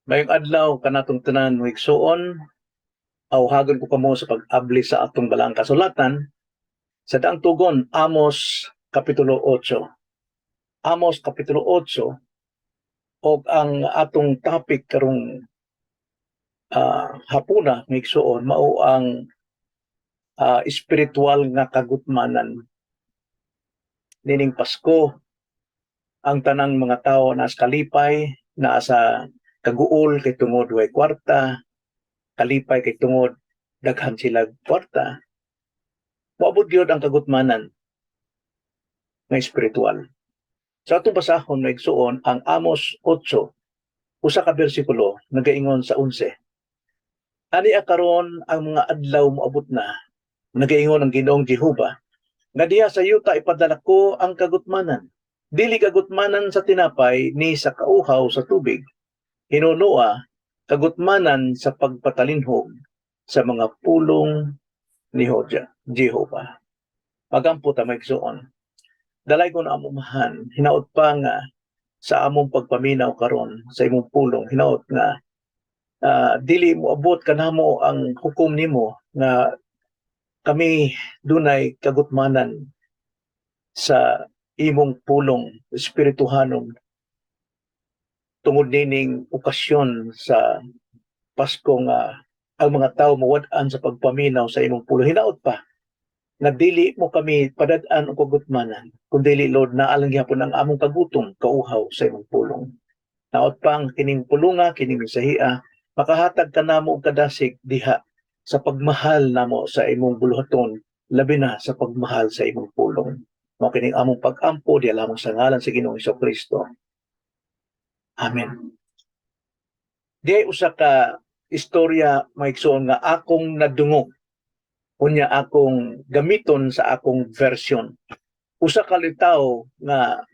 Maayong adlaw kanatong tanan, mga igsuon, awhagon ko kamo sa pag-abli sa atong balaang kasulatan sa Daang Tugon, Amos Kapitulo 8. Amos Kapitulo 8, og ang atong topic karong hapuna, mga igsuon, mao ang espiritual nga kagutmanan. Nining Pasko, ang tanang mga tao naa sa kalipay, naa sa kaguol kay tungod way kwarta, kalipay kay tungod daghan sila kwarta. Moabot gyud ang kagutmanan nga espiritual. Sa atong basahon, mga igsuon, ang Amos 8, usa ka bersikulo, nagaingon sa 11. "Ani karon ang mga adlaw moabot na, nagaingon ang Ginoong Jehova, nga diha sa yuta ipadala ko ang kagutmanan. Dili kagutmanan sa tinapay ni sa kauhaw sa tubig. Hinunoa kagutmanan sa pagpatalinhog sa mga pulong ni Hodja, Jehova." Magampo ta, mga igsuon. Dalaygon among Amahan, hinaot pa nga sa among pagpaminaw karon sa imong pulong, hinaot nga dili mo abot kanamo ang hukom nimo nga kami dunay kagutmanan sa imong pulong espirituhanon tungod nining okasyon sa Pasko nga ang mga tao mawad-an sa pagpaminaw sa imong pulong. Hinaot pa nga dili mo kami padad-an og kagutmanan, kundi, Lord, naa lang gihapon ang among kagutom, kauhaw sa imong pulong. Hinaot pang kining pulunga, kining mensahia, makahatag kanamo og kadasig diha sa pagmahal namo sa imong buluhaton, labi na sa pagmahal sa imong pulong. Mao kining among pag-ampo diha lamang sa ngalan sa Ginoong Kristo. Amen. Di usa ka istorya, mga igsoon, nga akong nadungog unya akong gamiton sa akong version. Usa ka litaw nga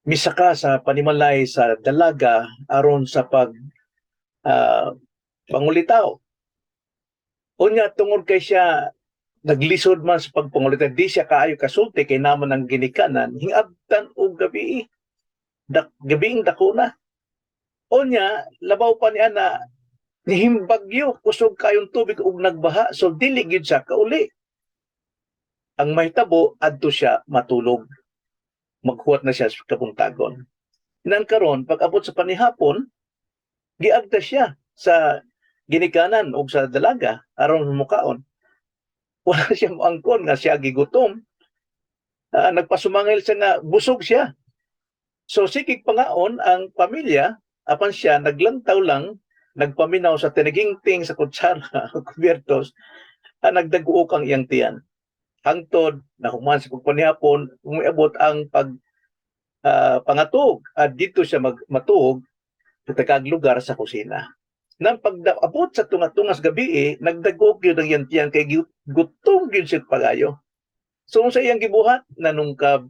misaka sa panimalay sa dalaga aron sa pag pangulitaw. Unya tungod kay siya naglisod man sa pagpangulitaw, di siya kaayo kasulti kay naman ang ginikanan, hingabtan og gabi. Gabiing dako na. Unya labaw pa niya na nihimbagyo, kusog kayong tubig ug nagbaha, so dili gyud siya kauli. Ang mahitabo, adto siya matulog. Maghuwat na siya sa kabuntagon. Nan karon, pag abot sa panihapon, giagda siya sa ginikanan og sa dalaga aron mukaon. Wala siya moangkon nga siya gigutom. Nagpasumangil siya nga busog siya. So sigig pangaon ang pamilya, apan siya naglantaw lang, nagpaminaw sa tinigingting sa kutsara, kubyertos, nagdaguok ang iyang tiyan. Hangtod nahuman sa pagpanihapon, umiabot ang pag pangatug at dito siya matuog sa tagag lugar sa kusina. Nang pagabot sa tunga-tungas gabi, eh, nagdagok yun ang iyang tiyan kay gutom gyud siya pagayo. So kung sa iyang gibuhat, nanungkab.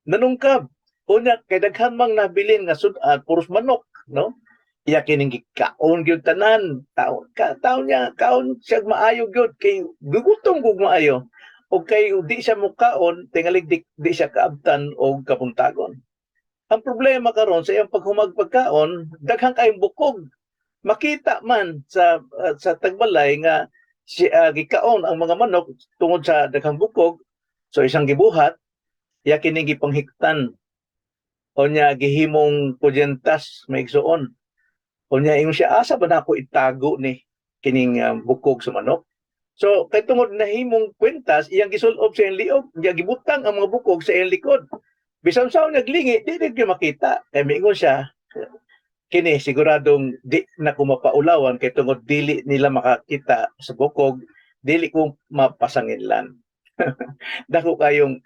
Nanungkab. Unya kay daghan mang nabilin nga sud-an, puros manok, no? Iya kining gikaon gyud tanan. Taon ka taon niya kaon siya maayo gyud kay gugutom gug maayo. O kay di siya mukaon, tingalig di siya kaabtan og kabuntagon. Ang problema karon, sa iyang paghumag pagkaon, daghan kayong bukog. Makita man sa tagbalay nga si gikaon ang mga manok tungod sa daghang bukog. So isang gibuhat, iya kining gipanghiktan. Unya gihimong kutsintas, mga igsuon. Unya ingon siya, "Asa ba nako itago ni kining bukog sa manok?" So kay tungod nahimong kwintas, iyang gisulob sa iyang liog, iya gibutang ang mga bukog sa iyang likod. Bisan sa naglingi, di gyud makita. Kay miingon siya, "Kini siguradong di na ko mapaulawan kay tungod dili nila makakita sa bukog, dili ko mapasanginlan." Dako kayong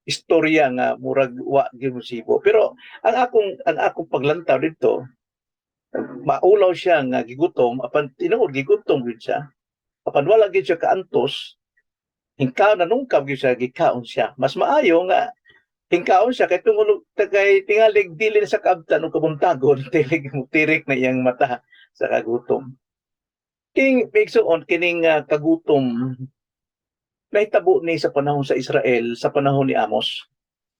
istorya nga murag wa gyud mosibo. Pero ang akong paglantaw dito, maulaw siya nga gigutom, apan tinuod gigutom gyud siya. Apan wala gyud siya kaantos, hingkaon nanungkab gyud siya, gikaon siya. Mas maayo nga hingkaon siya kay tungod kay tingalig dili na sa kaabtan og kabuntagon, tirik tirik na iyang mata sa kagutom. Kining, igsuon, kining kagutom nahitabo ni sa panahon sa Israel sa panahon ni Amos.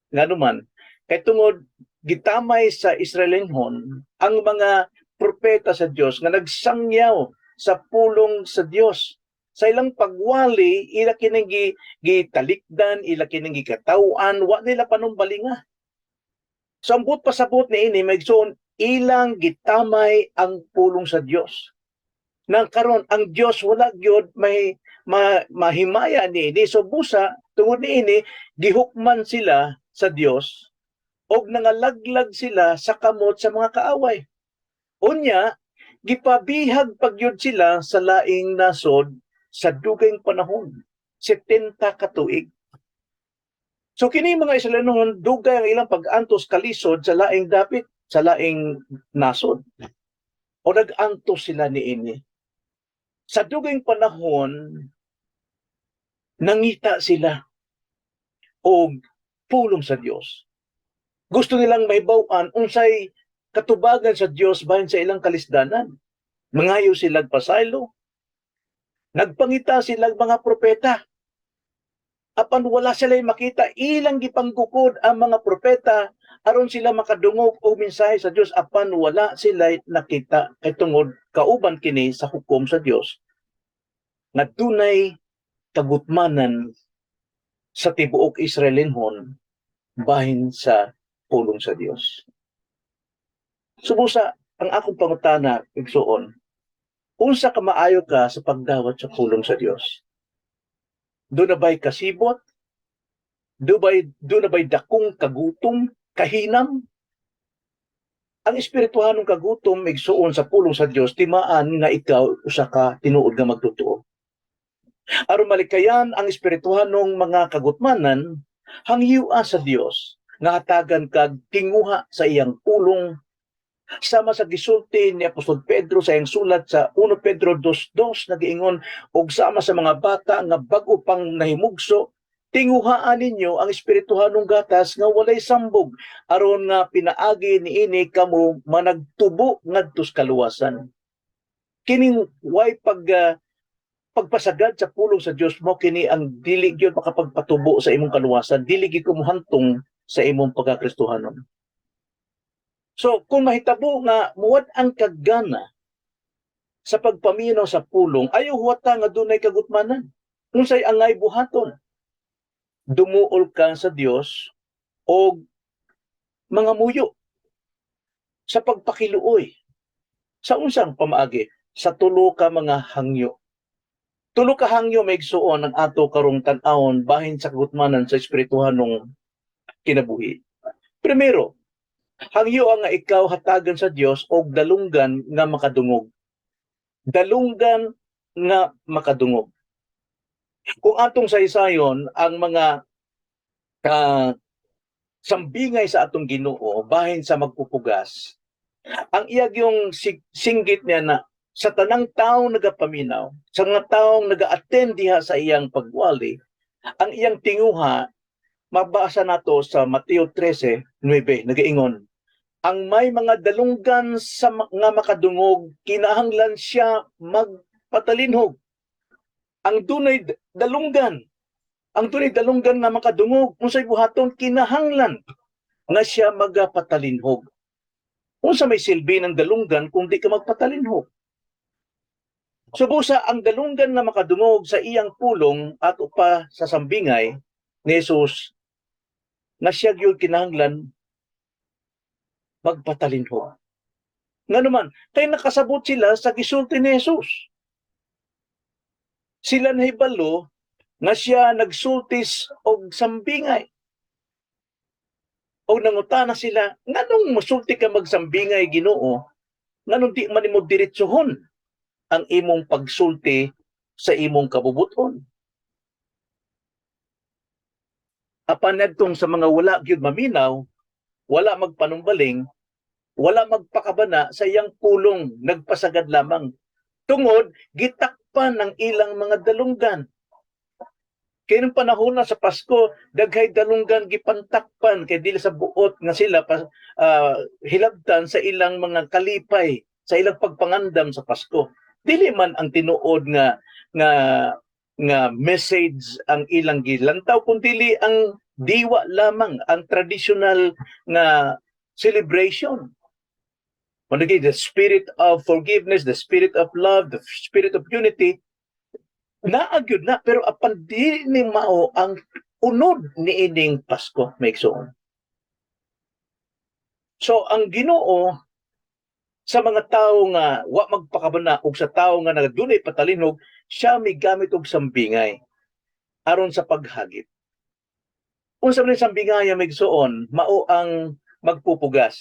Ngano man, kay tungod Gitamay sa Israelinhon ang mga propeta sa Dios nga nagsangyaw sa pulong sa Dios. Sa ilang pagwali, ila kining gitalikdan, ila kining gikataw-an, wa nila panumbalinga. So ang buot pasabot niini, mga igsoon, ilang gitamay ang pulong sa Dios. Nang karon ang Dios wala gyud may mahimaya niini. So busa tungod niini, gihukman sila sa Dios og nangalaglag sila sa kamot sa mga kaaway. Unya, gipabihag pagyud sila sa laing nasod sa dugayng panahon, 70 ka tuig. So kini mga Israelinohon, dugay ang ilang pag-antos kalisod sa laing dapit, sa laing nasod. O nag-antos sila niini. Sa dugayng panahon, nangita sila og pulong sa Dios. Gusto nilang mahibaw-an unsay katubagan sa Dios bahin sa ilang kalisdanan. Mangayo sila pasaylo. Nagpangita sila mga propeta. Apan wala sila makita, ilang gipanggukod ang mga propeta aron sila makadungog og mensahe sa Dios, apan wala sila nakita kay tungod kauban kini sa hukom sa Dios nga dunay kagutmanan sa tibuok Israelinhon bahin sa pulong sa Dios. Subusa ang akong pangutana, igsuon, unsa ka maayo ka sa pagdawat sa pulong sa Dios? Duna ba'y kasibot? Duna ba'y dakong kagutom, kahinam? Ang espirituhanong kagutom, igsuon, sa pulong sa Dios, timaan nga ikaw usa ka tinuod nga magtotoo. Aron malikayan ang espirituhanong mga kagutmanan, hangyoa sa Dios nga hatagan kag tinguha sa iyang pulong, sama sa gisulti ni Apostol Pedro sa iyang sulat sa 1 Pedro 2:2, nagiingon, "Og sama sa mga bata nga bag-o pang nahimugso, tinguhaan ninyo ang espirituhanong gatas nga walay sambog, aron nga pinaagi niini kamo managtubo ngadto sa kaluwasan." Kining way pagpasagad sa pulong sa Dios mo, kini ang dili gyud makapagpatubo sa imong kaluwasan, dili gyud kumuhantong sa imong pagkakristohanon. So kung mahitabo nga muwad-an kag gana sa pagpaminaw sa pulong, ayaw huwata nga dunay kagutmanan. Unsay angay buhaton? Dumuol ka sa Dios og mga muyo sa pagpakiluoy. Sa unsang pamaagi? Sa tulo ka mga hangyo. Tulo ka hangyo, mga igsuon, ang ato karong tan-awon bahin sa kagutmanan sa espirituhanong kinabuhi. Primero, hangyo ang nga ikaw hatagan sa Dios og dalunggan nga makadungog. Dalunggan nga makadungog. Kung atong saysayon ang mga sambingay sa atong Ginoo bahin sa magpupugas, ang iyag yung singgit niya na sa tanang taong nagapaminaw, sa mga taong naga-attend diha sa iyang pagwali, ang iyang tinguha mabasa nato sa Mateo 13:9, nagaingon, "Ang may mga dalunggan nga makadungog, kinahanglan siya magpatalinhog." Ang dunay dalunggan, ang dunay dalunggan nga makadungog, unsay buhaton? Kinahanglan nga siya magapatalinhog. Unsa may silbi ng dalunggan kung di ka magpatalinhog? Subusa ang dalunggan nga makadungog sa iyang pulong ato pa sa sambingay ni Jesus nga siya gyud kinahanglan magpatalinhog. Nga naman, kay nakasabot sila sa gisulti ni Jesus. Sila nahibalo nga siya nagsultis og sambingay. O nangutana sila, "Nganong musulti ka magsambingay, Ginoo? Nganong di man nimo diretsohon ang imong pagsulti sa imong kabubuton?" Apan nadtong sa mga wala gyud maminaw, wala magpanumbaling, wala magpakabana sa iyang pulong, nagpasagad lamang. Tungod gitakpan ng ilang mga dalunggan. Kay nung panahon na sa Pasko, daghay dalunggan gipantakpan kay dili sa buot nga sila hilabtan sa ilang mga kalipay, sa ilang pagpangandam sa Pasko. Dili man ang tinuod nga message ang ilang gilantaw, kun dili ang diwa lamang, ang traditional nga celebration. Managi the spirit of forgiveness, the spirit of love, the spirit of unity, naa gyud na, pero apan dili ni mao ang unod niining Pasko, mga igsoon. So ang Ginoo, sa mga tawo nga wa magpakabana ug sa tawo nga nagadunay patalinhog, siya migamit og sambingay aron sa paghagit. Unsa man sambingay, mga igsoon? Mao ang magpupugas.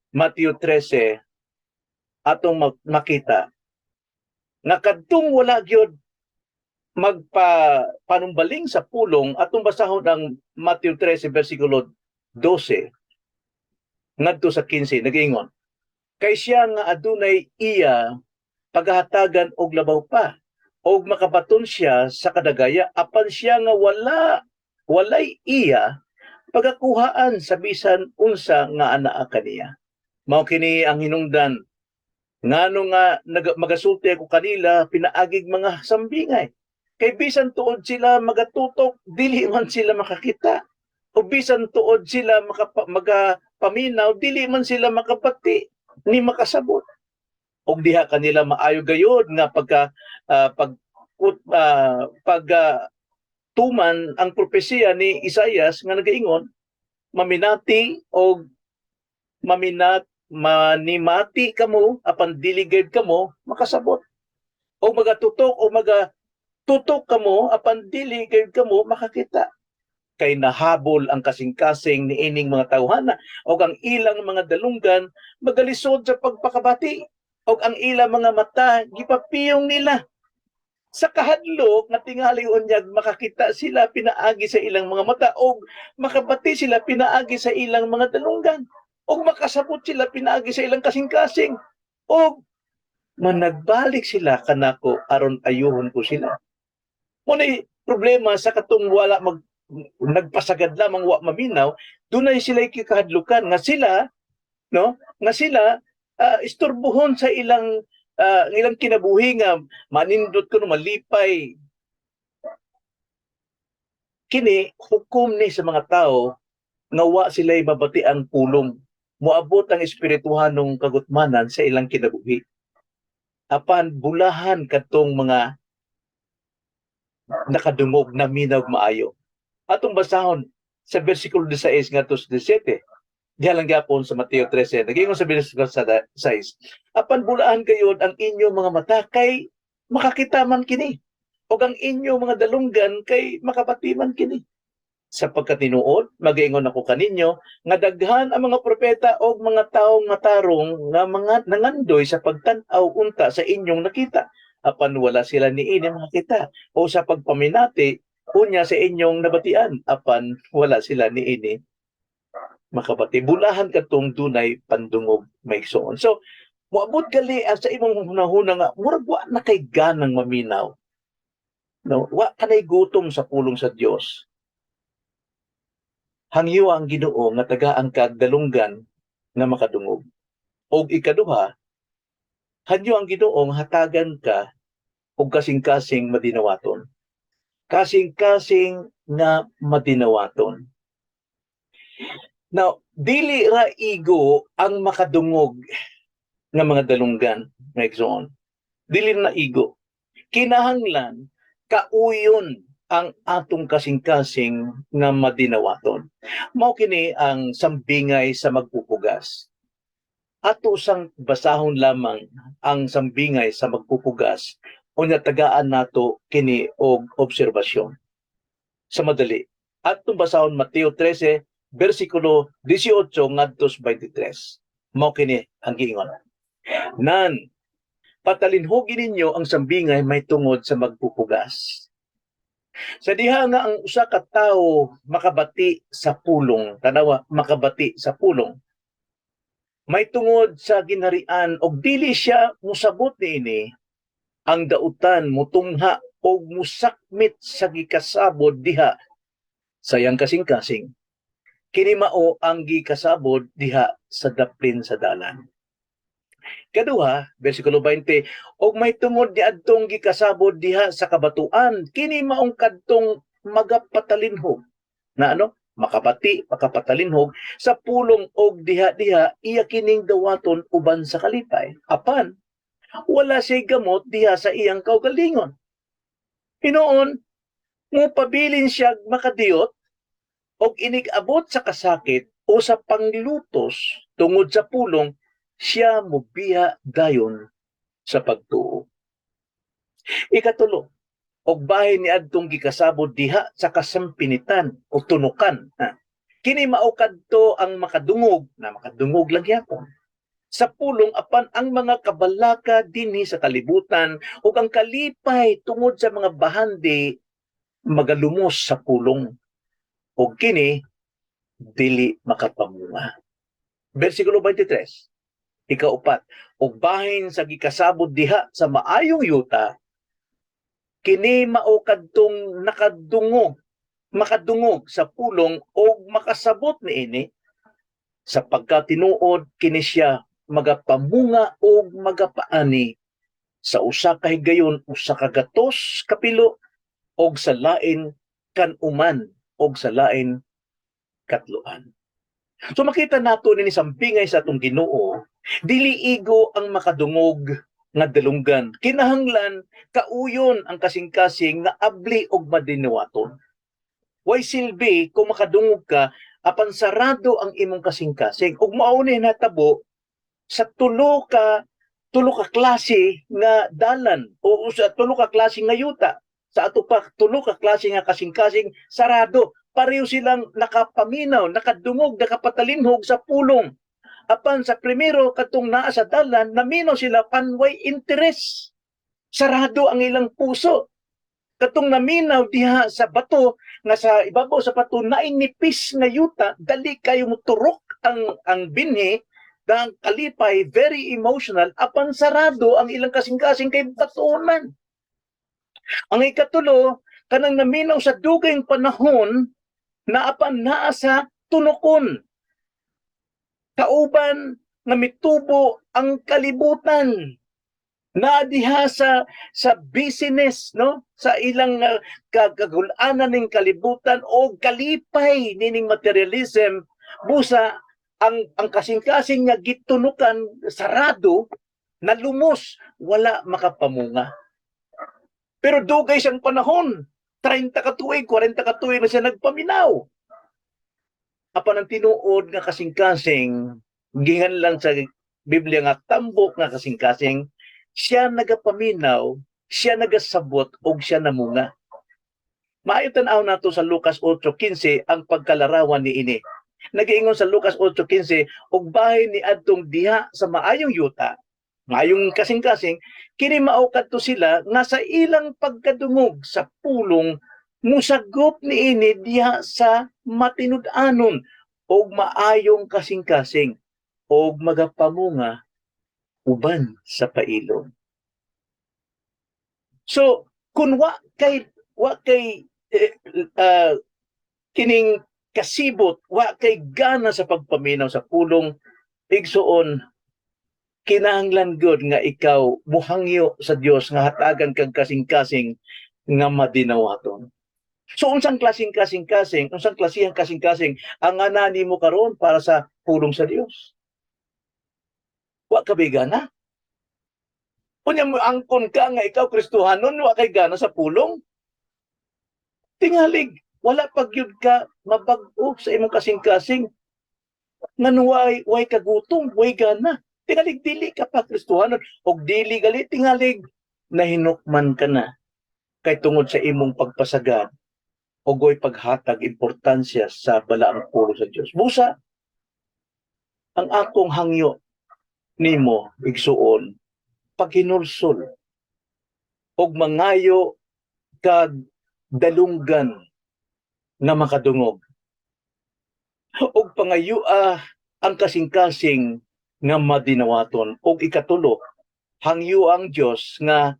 Matthew 13, atong makita nga kadtong wala gyud magpa panumbaling sa pulong. Atong basahon ang Matthew 13 versikulo 12 ngadto sa 15. Nagaingon, "Kay siya nga adunay iya, pagahatagan og labaw pa, og makabaton siya sa kadagaya, apan siya nga wala, walay iya, pagakuhaan sa bisan unsa nga anaa kaniya." Mao kini ang hinungdan ngano nga magasulti ako kanila pinaagig mga sambingay, kay bisan tuod sila magatutok, dili man sila makakita, o bisan tuod sila magapaminaw, dili man sila makabati ni makasabot. Og diha kanila maayo gayod nga pagka pag pag tuman ang propesiya ni Isaias nga nagaingon, "Maminati og maminat manimati kamo, apan dili gayud kamo makasabot, o magatutok o magatutok kamo, apan dili gayud kamo makakita, kay nahabol ang kasing-kasing niining mga tawhana, og ang ilang mga dalunggan magalisod sa pagpakabati, og ang ilang mga mata gipapiyong nila sa kahadlok nga tingali unyag makakita sila pinaagi sa ilang mga mata, og makabati sila pinaagi sa ilang mga dalunggan, og makasabot sila pinaagi sa ilang kasing-kasing, og managbalik sila kanako aron ayuhon ko sila." Mao problema sa katong wala nagpasagad lamang, wa maminaw. Dunay sila kikahadlukan nga sila, no, nga sila isturbuhon sa ilang kinabuhi nga manindot kuno, malipay. Kini hukom ni sa mga tao nga wa sila mabati ang pulong. Moabot ang espirituhanong kagutmanan sa ilang kinabuhi. Apan bulahan kadtong mga nakadungog, naminaw maayo. Atong basahon sa versikulo 16 ngadto sa 17 diha lang gyapon sa Mateo 13. Nagaingon sa versikulo sa 6, "Apan bulahan gayud ang inyong mga mata kay makakita man kini, ug ang inyong mga dalunggan kay makabati man kini. Sapagkat tinuod magaingon ako kaninyo nga daghan ang mga propeta og mga tawo matarong nga mga nangandoy sa pagtan-aw unta sa inyong nakita, apan wala sila niini makakita, o sa pagpaminati unya sa inyong nabatian, apan wala sila niini makabati." Bulahan kadtong dunay pandungog, mga igsoon. So moabot gali ang sa imong hunahuna nga murag wa na kay ganang maminaw, no, wa kanay gutom sa pulong sa Dios. Hangyo ang Ginoo nga tagaan kag dalunggan nga makadungog. Og ikaduha, hangyo ang Ginoo nga hatagan ka og kasing-kasing madinawaton. Kasing-kasing nga madinawaton. Now, dili ra igo ang makadungog nga mga dalunggan, mga igsoon. Dili na igo. Kinahanglan kauyon ang atong kasing-kasing nga madinawaton. Mao kini ang sambingay sa magpupugas. Ato sang basahon lamang ang sambingay sa magpupugas, unya tagaan nato kini og obserbasyon. Sa madali, atong basahon Mateo 13 versikulo 18 ngadto sa 23. Mao kini ang giingon. "Nan, patalinhugi ninyo ang sambingay may tungod sa magpupugas. Sa diha nga ang usa ka tawo makabati sa pulong," tanawa, makabati sa pulong, "may tungod sa ginharian og dili siya musabot niini, ang dautan mutungha og musakmit sa gikasabod diha sa iyang kasing-kasing. Kini mao ang gikasabod diha sa daplin sa dalan." Kaduha, versikulo 20, "Og may tungod niadtong gikasabod diha sa kabatuan, kini maong kadtong magapatalinhog." Na ano? Makabati, makapatalinhog sa pulong og diha-diha iya kining dawaton uban sa kalipay. Apan wala siya'y gamot diha sa iyang kaugalingon. Hinuon, mopabilin siya makadiyot og inig-abot sa kasakit o sa panglutos tungod sa pulong, siya mobiya dayon sa pagtuo. Ikatulo, og bahin ni adtong gikasabod diha sa kasampinitan o tunukan. Ha? Kini mao kadto ang makadungog na makadungog lang gyapon sa pulong, apan ang mga kabalaka dinhi sa kalibutan ug ang kalipay tungod sa mga bahandi magalumos sa pulong ug kini dili makapamunga. Versikulo 23. Ikaupat, ug bahin sa gikasabod diha sa maayong yuta, kini mao kadtong nakadungog, makadungog sa pulong og makasabot niini. Sa pagkatinuod, kini siya magapamunga og magapaani sa usa ka higayon 100 kapilo, og sa lain kan-uman, og sa lain katloan. So makita nato nini sa bingay sa atong Ginoo, dili igo ang makadungog nga dalunggan. Kinahanglan kauyon ang kasing-kasing nga abli og madinawaton. Way silbi kung makadungog ka apan sarado ang imong kasing-kasing. Ug mao ni natabo sa tulo ka klase nga dalan o sa tulo ka klase nga yuta. Sa ato pa, tulo ka klase nga kasing-kasing sarado. Pareho silang nakapaminaw, nakadungog, nakapatalinhog sa pulong. Apan sa primero, katong naa sa dalan, naminaw sila apan way interes. Sarado ang ilang puso. Katong naminaw diha sa bato, nga sa ibabaw sa bato naay nipis nga yuta, dali kayo muturok ang binhi, ang kalipay, very emotional, apan sarado ang ilang kasing-kasing kay bato man. Ang ikatulo, kanang naminaw sa dugayng panahon na apan naa sa tunokon. Kauban nga mitubo ang kalibutan. Naa diha sa business, no, sa ilang kagul-anan ning kalibutan o kalipay nining materialism, busa ang kasing-kasing nga gitunukan sarado, nalumos, wala makapamunga. Pero dugay siyang panahon, 30 ka tuig, 40 ka tuig na siya nagpaminaw. Apan ang tinuod nga kasing-kasing, giingon lang sa Biblia nga tambok nga kasing-kasing, siya nagapaminaw, siya nagasabot og siya namunga. Maayo tan-aw nato sa Lucas 8:15 ang pagkalarawan ni ini. Nagiingon sa Lucas 8:15, ug bahin ni adtong diha sa maayong yuta, maayong kasing-kasing, kini mao kadto sila nga sa ilang pagkadungog sa pulong musagop niini diha sa matinud-anon og maayong kasing-kasing og magapamunga uban sa pailon. So, kung wa kay kining kasibot, wa kay gana sa pagpaminaw sa pulong, igsuon, kinahanglan gud nga ikaw muhangyo sa Dios nga hatagan kag kasing-kasing nga madinawaton. So unsang klaseng kasing-kasing, unsang klasehang kasing-kasing ang ana nimo karon para sa pulong sa Dios? Wa ka ba gana? Unya mo angkon ka nga ikaw Kristohanon, wa kay gana sa pulong? Tingalig, wala pa gyud ka mabag-o sa imong kasing-kasing. Ngano way kagutom, way gana? Tingalig dili ka pa Kristohanon og dili gali tingalig nahinukman ka na kay tungod sa imong pagpasagad o way paghatag importansya sa balaang pulong sa Dios. Busa ang akong hangyo nimo, igsuon, paghinulsol og mangayo kag dalunggan nga makadungog og pangayua ang kasing-kasing nga madinawaton, og ikatulo, hangyo ang Dios nga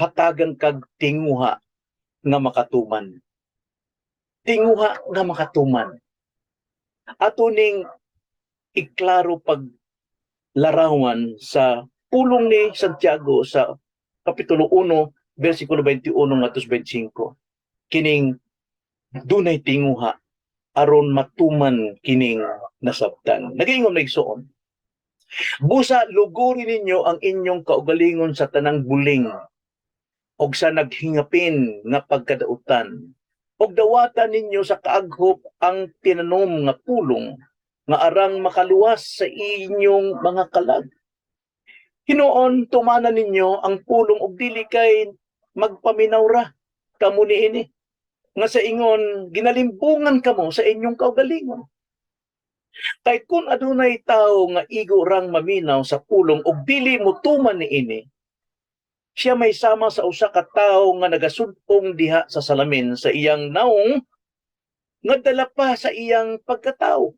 hatagan kag tinguha nga makatuman, tinguha nga makatuman. Ato ning iklaro pag larawan sa pulong ni Santiago sa Kapitulo 1 versikulo 21 ngadto 25, kining dunay tinguha. aron matuman kining nasabtan. Nagaingon, mga igsoon, "Busa luguri ninyo ang inyong kaugalingon sa tanang buling og sa naghingapin nga pagkadautan. Og dawatan ninyo sa kaaghop ang tinanom nga pulong nga arang makaluwas sa inyong mga kalag. Hinuon tumana ninyo ang pulong og dili kay magpaminawra kamo niini nga sa ingon ginalimbungan kamo sa inyong kaugalingon. Kay kung adunay tawo nga igo rang maminaw sa pulong ug dili motuman niini, siya may sama sa usa ka tawo nga nagasud-ong diha sa salamin sa iyang naong nga dala pa sa iyang pagkatawo.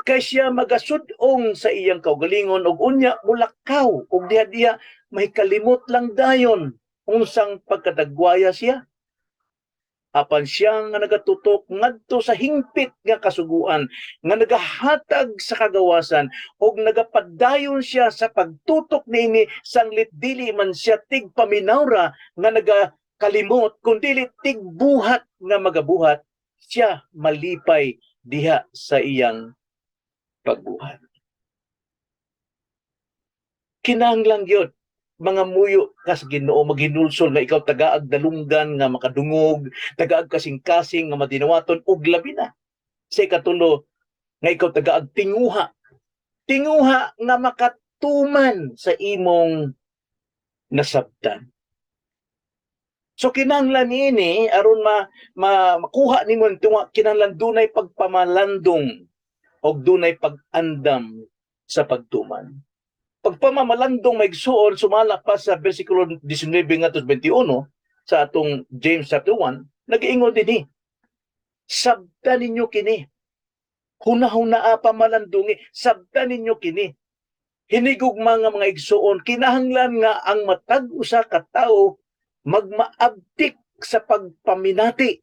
Kay siya magasud-ong sa iyang kaugalingon ug unya mulakaw ug diha-diha may kalimot lang dayon unsang pagkadagwaya siya. Apan siya nga nagatutok ngadto sa hingpit nga kasuguan nga nagahatag sa kagawasan ug nagapadayon siya sa pagtutok niini, sanglit dili man siya tigpaminawra nga nagakalimot kun dili tigbuhat nga magabuhat, siya malipay diha sa iyang pagbuhat." Kinahanglan gyud mga muyo kas Ginoo, maghinulsol nga ikaw tagaag dalunggan nga makadungog, tagaag kasing-kasing nga madinawaton, ug labi na sa ikatulo nga ikaw tagaag tinguha. Tinguha nga makatuman sa imong nasabtan. So kinahanglan niini aron ma makuha nimo ang tunga, kinahanglan dunay pagpamalandong og dunay pag-andam sa pagtuman. Pagpamamalandong, mga igsuon, sumala pa sa versikulo 19 ngadto 21 sa atong James chapter 1, nag-iingon dinhi, "Sabta ninyo kini. Hunahunaa, pamalandungi, sabta ninyo kini." Hinigugma nga mga igsuon, kinahanglan nga ang matag usa ka tawo magmaabtik sa pagpaminati,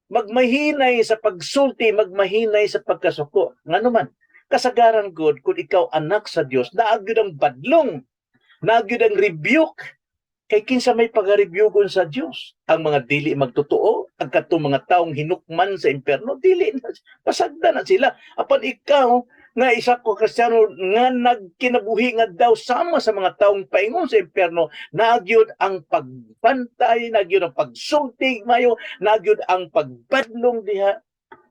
magmahinay sa pagsulti, magmahinay sa pagkasuko. Ngano man, kasagaran gud kung ikaw anak sa Dios, naa gyud ang badlong, naa gyud ang rebuke. Kay kinsa may pagarebugon sa Dios? Ang mga dili magtotoo, ang katong mga taong hinukman sa impyerno, dili na, pasagda na sila. Apan ikaw nga isa ko Kristiyano nga nagkinabuhi nga daw sama sa mga taong paingon sa impyerno, naa gyud ang pagbantay, naa gyud ang pagsulti mayo, naa gyud ang pagbadlong diha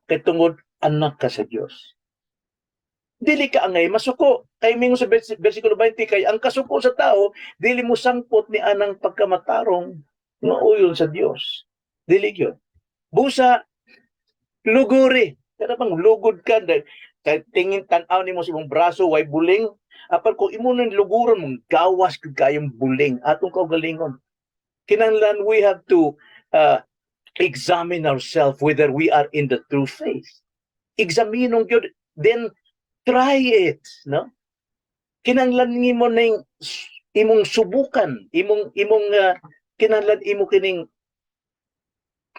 kay tungod anak ka sa Dios. Dili ka angay masuko. Kay mingon sa versikulo 20, kay ang kasuko sa tao dili mo sangpot ni anang pagkamatarong nga uyon sa Dios. Dili gyud. Busa luguri. Kada bang lugod ka dahil kay tingin tan-aw nimo sa imong braso way buling, apan kung imo nang luguron mong gawas gyud kayong buling atong kaugalingon. Kinahanglan we have to examine ourselves whether we are in the true faith. Examinon gyud, then try it, no? Kinahanglan nimo ning imong subukan, imong imong kinahanglan imo kining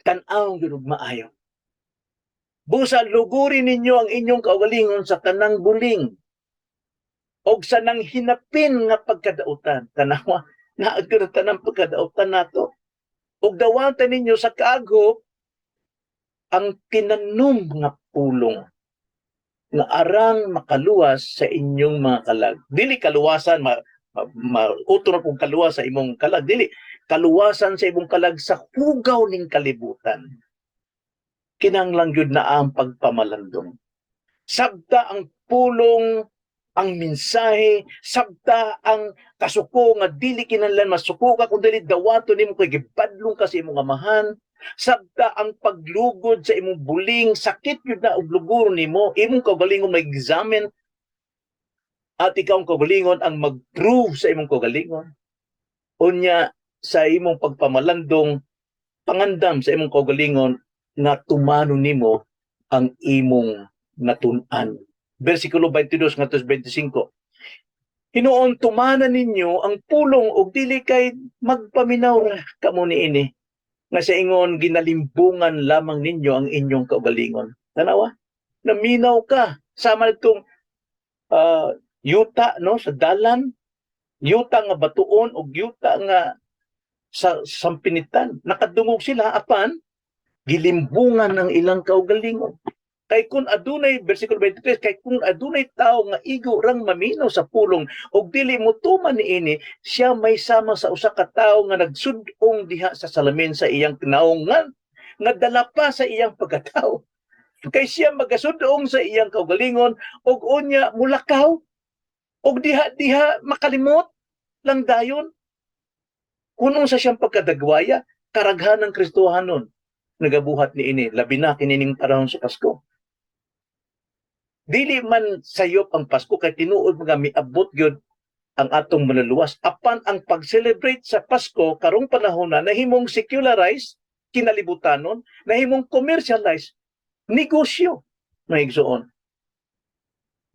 tan-aw gyud og maayo. "Busa luguri ninyo ang inyong kaugalingon sa tanang buling og sa nang hinapin nga pagkadautan." Tanawa, naa gyud ang tanang pagkadautan nato. "Ug dawatan ninyo sa kaaghop ang tinanom nga pulong nga arang makaluwas sa inyong mga kalag." Dili kaluwasan ma utro kung kaluwas sa imong kalag, dili kaluwasan sa imong kalag sa hugaw ning kalibutan. Kinahanglan gyud na ang pagpamalandong. Sabta ang pulong, ang mensahe, sabta ang kasuko nga dili kinahanglan masuko ka kung dili dawaton nimo kay gibadlong ka sa imong amahan. Sabta ang paglugod sa imong buling, sakit gyud na og luguron nimo, imong kaugalingon mag-examine at ikaw ang kaugalingon ang mag-prove sa imong kaugalingon. Unya sa imong pagpamalandong, pangandam sa imong kaugalingon nga tumano nimo ang imong natun-an. Versikulo 22 ngadto 25. "Hinuon tumana ninyo ang pulong ug dili kay magpaminaw ra kamo niini nga sa ingon ginalimbungan lamang ninyo ang inyong kaugalingon." Tanawa, naminaw ka sama nitong yuta, no, sa dalan, yuta nga batuon ug yuta nga sa sampinitan. Nakadungog sila apan Gilimbungan ang ilang kaugalingon. Kay kung adunay, versikulo 23, kay kung adunay tao nga igo rang maminaw sa pulong ug dili mo tuman niini, siya may sama sa usa ka tawo nga nagsud-ong diha sa salamin sa iyang naungan nga dala pa sa iyang pagkatao. Kay siya magasud-ong sa iyang kaugalingon ug unya mulakaw ug diha-diha makalimot lang dayon. Kung unsa siyang pagkadagwaya, karaghan ng Kristohanon nagabuhat niini, labi na kinining panahon sa Pasko. Dili man sayop ang Pasko kay tinuod mga miabot gyud ang atong manluluwas. Apan ang pag-celebrate sa Pasko karong panahon na nahimong secularized, kinalibutanon, nahimong commercialized, negosyo, mga igsoon.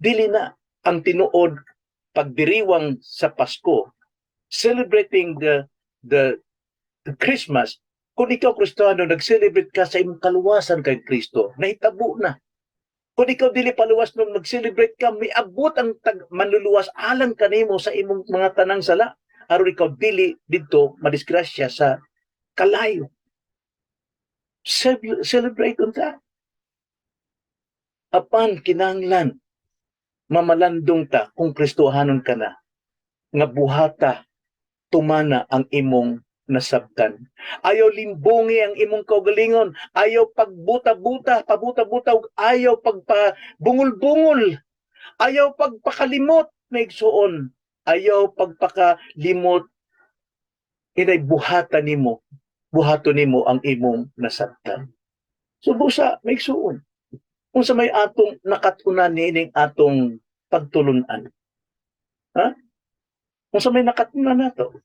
Dili na ang tinuod pagdiriwang sa Pasko, celebrating the Christmas. Kung ikaw Kristiyano, nag-celebrate ka sa imong kaluwasan kay Kristo, nahitabo na. Kung ikaw dili paluwas nung mag-celebrate ka, miabot ang tag manluluwas alang kanimo sa imong mga tanang sala aron ikaw dili didto madisgrasya sa kalayo. Celebrate unta. Apan kinahanglan mamalandong ta kung Kristohanon ka na nga buhata, tumana ang imong nasabtan. Ayaw limbungi ang imong kaugalingon, ayaw pagbuta-buta, pabuta-buta ug ayaw pagpabungol-bungol, ayaw pagpakalimot, mga igsoon, ayaw pagpakalimot inay buhata nimo, buhaton nimo ang imong nasabtan. So busa, mga igsoon, unsa may atong nakat-unan niining atong pagtulunan? Ha? Unsa may nakat-unan nato?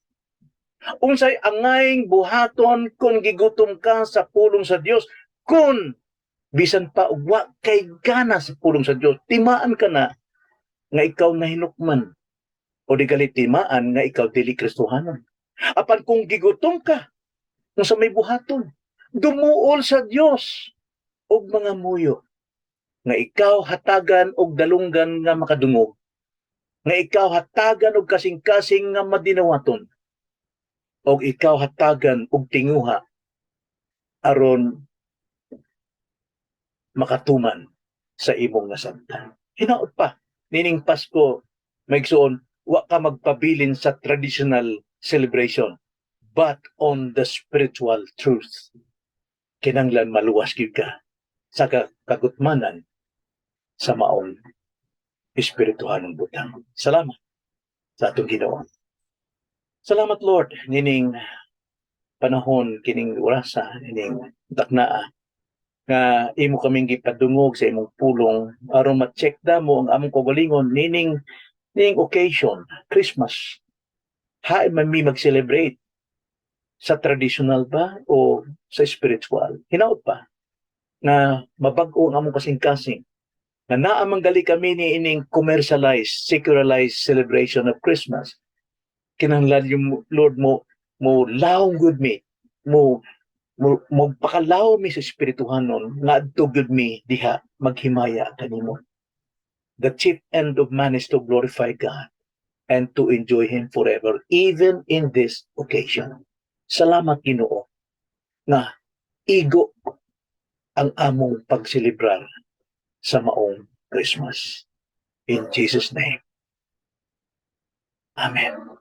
Unsay angayng buhaton kung gigutom ka sa pulong sa Dios? Kung bisan pa wa kay gana sa pulong sa Dios, timaan ka na nga ikaw nahinukman o di gali timaan nga ikaw dili Kristohanon. Apan kung gigutom ka, unsa may buhaton? Dumuol sa Dios og mga muyo nga ikaw hatagan og dalunggan nga makadungog, nga ikaw hatagan og kasing-kasing nga madinawaton, og ikaw hatagan og tinguha aron makatuman sa imong nasabtan. Hinaot pa nining Pasko, mga igsoon, wa ka magpabilin sa traditional celebration but on the spiritual truth. Kinanglan maluwas gyud ka sa kagutmanan sa maong espirituhanong butang. Salamat sa atong Ginoo. Salamat, Lord, nining panahon, kining orasa, nining daknaa nga imo kaming gipadungog sa imong pulong aron ma-check mo ang among kaugalingon nining occasion, Christmas. Hain man mi mag-celebrate, sa traditional ba o sa spiritual? Hinaot pa nga mabag-o ang among kasing-kasing nga naa man gali kami ni ining commercialized, secularized celebration of Christmas. Kinahanglan yung Lord mo lawom gud mi, mo pakalawom mi sa espirituhanon nga adto gud mi diha maghimaya kanimo. The chief end of man is to glorify God and to enjoy Him forever, even in this occasion. Salamat, Ginoo, nga igo ang among pagselebrar sa maong Christmas. In Jesus' name. Amen.